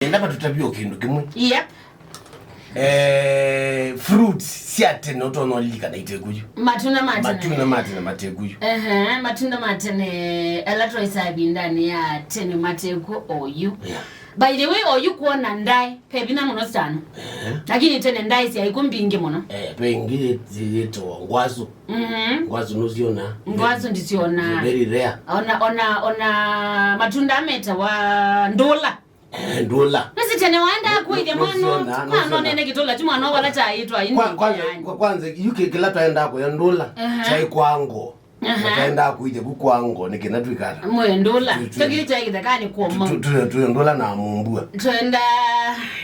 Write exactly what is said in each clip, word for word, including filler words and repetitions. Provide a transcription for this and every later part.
Enda matũtavye o kĩndũ kĩmwe. Yep. Eh, fruits sya tene ũtonya ũlilikana iteku yu. Matunda ma tene. Matunda ma tene mateku yu. Ehe, matunda ma tene ala twaĩsaa ĩvindanĩ ya tene mateku oyu. Yeah. By the way, oyu kwona ndaĩ, pe vinya mũno sana. Ehe. Lakini tene ndaĩ syaĩ ku mbingĩ mũno. Eh, pe ingĩ yĩ-, yĩ-, yĩtawa ngwasu. Mhm. Ngwasu nũsyona? Ngwasu ndisyona. Very rare. Ona, ona, ona matunda metawa ndũla. Eh, ndũla. Nĩsĩ tene waendaa kũĩthya mwana, nũsyona, mwana nũsyona. Nene kĩtũla, ti mwana wala kyaĩtwa. Kwa-, kwanza, kwa-, kwanza, yu kĩ-, kĩla twaendaa kũya ndũla, aha, kyaĩ kwa ngo. Aha. Na twaendaa kũĩthya ku kwa ngo, nĩ kĩna twĩkata. Mwĩ ndũla. Tu-, tu-, tũkĩĩ kyaĩ kĩthekanĩ kuoma. Tu-, tu-, tu-, ndũla na mumbua. Twenda,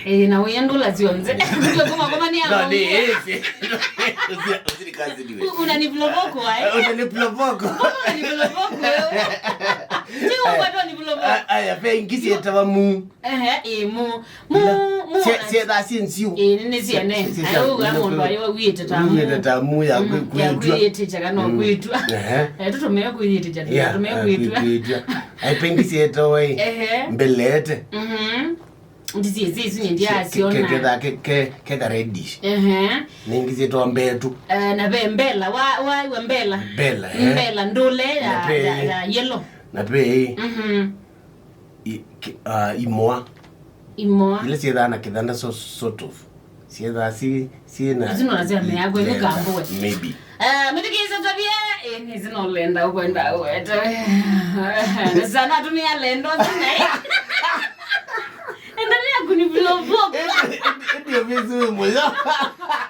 eh, na wĩya ndũla syonthe. Ndio kuma kuma ni. No, nĩ ĩsĩ. Usi-, usirikazi niwe. U-, unaniplovoko, eh? Unaniplovoko. Unaniplovoko, eh? Ti ukwatwa ni plovoko. A-, aya, pe ingĩ syĩtawa mu. Ehe, ĩ, mu, mu, mu. Syethaa syĩ nziu. Ĩ, nĩ, nĩ syene. Ayo, mũndũ ayo wĩte ta mu. Wĩte ta mu ya kwĩtwa. Kwĩtĩkya kana kwĩtwa. Ehe. Eh, tũtũmĩe kwĩtĩkya, tũtũmĩe kwĩtwa. Ai, pe ingĩ syĩtawa ĩ. Ehe. Mbelete. Mhm. Ndisiĩsĩ isu nyie ndiasyona. Kethaa ke, ke, ke ka reddish. Ehe. Nĩ ingĩ syĩtawa mbetu. Eh, na ve mbela, wa, wa, wa mbela. Mbela, eh. Mbela ndũle ya, ya, ya yellow. Na pe. Mhm. I-, ki-, ah, imoa. Imoa. Ila syĩthaa na kĩthanda so, sort of. Syĩthaa si, si na. Isu no nasema yako, maybe. Eh, mĩthikĩĩsya tavia, eh, nĩ isu no lenda, ũkwenda, ũweta. Sana tumia lendo, sina. Endelea kuniplovoko. Ndio vizuri moyo.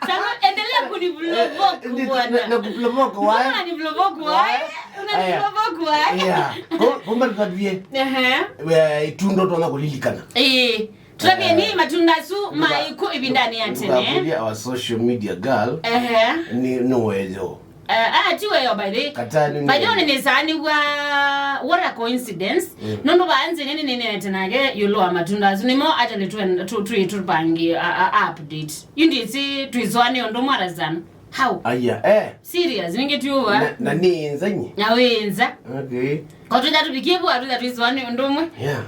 Sana, endelea kuniplovoko, bwana. Na kuplovoko, why? Mbona niplovoko, why? Unaniplovoko, why? Yeah. Ko-, kumbe tutavie. Ehe. We, itundo tona kulilikana. Eh. Tũtavye nĩ matunda asu maĩ ku ĩvindanĩ ya tene. Tukakulia our social media girl. Ehe. Nĩ, nĩ weyo. Eh, ah, ti weyo, by the way. Katani. By the way, nĩ nĩsaanĩw'a, what a coincidence. Mm. Nũndũ vaa nzĩ nĩ nĩneenete nake ĩũlũ wa matunda asu. Nĩmo actually tũ, tũ, tũ, tũpangie a, a, a update. Yu ndĩsĩ twĩsũanĩe ũndũ mwarazana. How? Aya, eh. Serious, ningĩ tiũva. Na, na nĩ nza nye. Na wĩ nza. Okay. Kwa tũtha tũvikie vua, tũtha twĩsũanĩe ũndũ ũmwe. Yeah.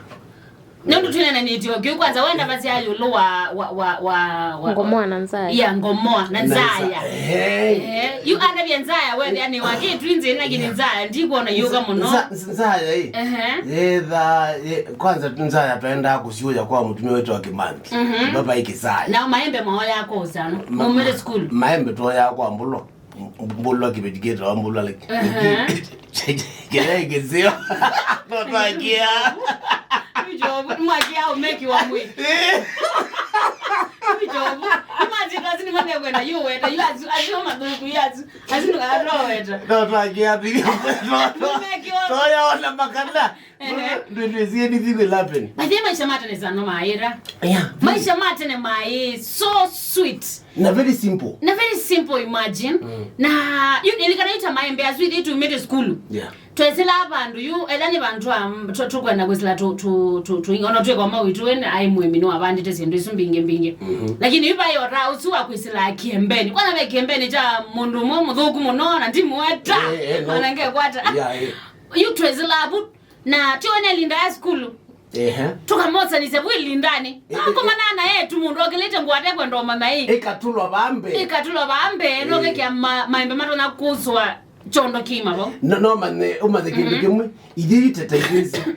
Nũndũ twĩnananĩtye o kĩu, kwanza wenda vasya ĩũlũ wa, wa, wa, wa, wa ngomoa na nzaya. Yeah, ngomoa na nzaya. Hey. Eh, yu andavya nzaya, wethĩa nĩ wa kĩtwinzi, lakini nzaya ndikwona yũka mũno. Nza-, nza-, nzaya ĩ. Ehe. Yetha, ye-, kwanza nzaya twaendaa kũsiũya kwa mũtumĩa wĩtawa Kĩmanthi. Mhm. Baba ĩ kĩsaya. Na maembe maoya kwa ũsano. Ma-, mumĩle school. Maembe twoyaa kwa mbũlwa. Mbũlwa kĩveti kĩtawa mbũlwa, like, aha, kĩrĩa kĩseo. Twakia. Njovu, mwakia ũmeki wa mwĩ. Eh. Njovu, imagine, asu nĩmamekwenda, yu weta, yu asu, asu mathũku, yu asu, asu nĩkatoweta. No, twakia, tu. Ũmeki wa mwĩ. Toya ona makana. Ehe. Ndwĩtwĩsie anything will happen. By the way, maisha ma tene sana maĩra. Yeah. Maisha ma tene maĩ so sweet. Na very simple. Na very simple, imagine. Mm. Na yu, ilikana yu ta maembe asu ithyĩ tumĩte sukulu. Yeah. Twesĩlaa vandũ yu, ethĩwa nĩ vandũ a, tũ-, tũkwenda kwĩsĩla tũ, tũ, tũ, tũ, ona twĩka ũma witũ, we aĩ mũĩmi nĩwavandĩte syĩndũ isu mbingĩ mbingĩ. Mhm. Lakini yu vaĩ ota ũsu wa kwĩsĩla kĩembeni. Kwana ve kĩembeni kya mũndũ ũmwe mũthũku mũno, na ndimweta. Eh, eh, no. Ona ngekwata. Yeah, eh. Yu twesĩlaa vu, na tiwene linda ya sukulu. Ehe. Tũkamosanĩsya vu ĩlindanĩ. Eh, eh, akomana na etu mũndũ okĩlĩte ngũa atekwenda ũmanya ĩ. Ĩkatũlwa vaa mbee. Ĩkatũlwa vaa mbee, eh, nokekĩa ma-, maembe matonya kũsũa kyondo kĩima vau. No, no manye, ũmanye kĩndũ kĩmwe. Mhm. Ithyĩ iteta ithyĩ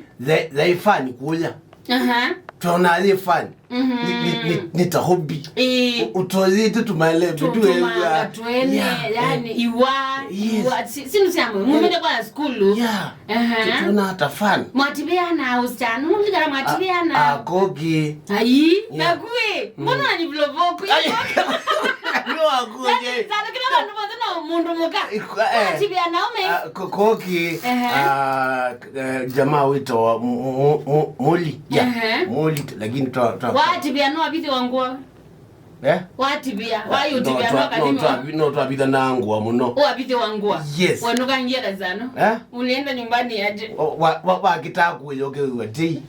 thaĩ fani kũya. Aha. Twonaa yĩ fani. Mhm. Nĩ, nĩ, nĩ, nĩ ta hobby. Ĩĩ. Ũ-, ũtoyĩte tũmalembe. Tũ-, tũmanga twene, yeah, yani, eh, iwa, yes, iwa, si-, sindu sya mwe. Mumĩte kwa sukulu. Yeah. Aha. Tũ-, tũna ta fun. Mwativĩana usichana, ulikana mwativĩana. A-, akoki. Ai, yeah, nakuĩ. Mm. Mbona ni vlovoku? Ai. Nĩ wakuĩ. Sana kila vandu vonthe no mũndũ mũka. Ikwa-, eh. Mwativĩana ume. Ah, ko-, koki. Aha. Ah, eh, jamaa wĩtawa Mo-, Mo-, Mo-, Moli. Yeah. Aha. Moli, lakini twa, twa, twa. Wativĩa no avithi wa ngũa. Eh? Wativĩa, wayũtivĩa no, no, no kathimo. Twa-, no, twavitha na ngũa mũno. Wavithĩwa ngũa. Yes. Wenũkangie kaisano. Eh? Ulienda nyumbani aje? Wa, wa, wa, wakĩtaa kũya ũkew'a tei.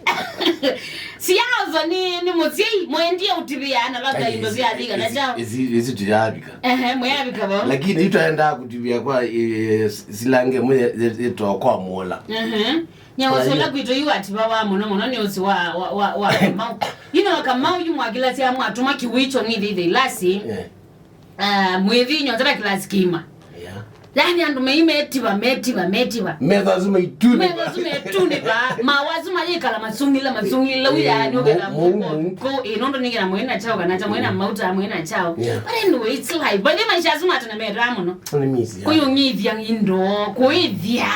Siazo ni, ni mũsyai, mwendie ũtivĩa na vaka indo sya thika na chao. Isi, isi, isi tuyavika. Ehe, mwĩavika vau. Lakini yu twaendaa kũtivĩa kwa, eh, silange mwe, eh, eh, to kwa mwola. Mhm. Nyaũsĩ ũla kwitũ yu ativawa mũno mũno nĩ ũsĩ wa, wa, wa, wa Kamau. You know, Kamau yu mwakilasya mwatũma kiwĩcho ng'ithĩithĩ ilasi. Yeah. Ah, mwĩthi nyonthe na kilasi kĩima. Yeah. Yani andũ mei metiva, metiva, metiva. Metha asu maituni. Metha asu metunĩva. Mawasu mayĩkala masungila, masungila, uya yani ũketha mũko. Ĩ, nũndũ nĩkĩna mwĩna chao kana cha mwĩna mauta, mwĩna chao. Yeah. But anyway, it's life. But maisha asu matana metaa mũno. Nĩ misi. Kũyũng'ithya indo, kũĩthya.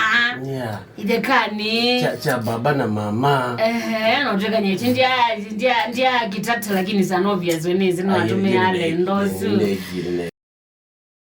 Yeah. Ithekani. Cha, cha baba na mama. Ehe, no twekanye chi ndia, ndia, ndia kitata, lakini it's an obvious when is no atumia ale ndosu.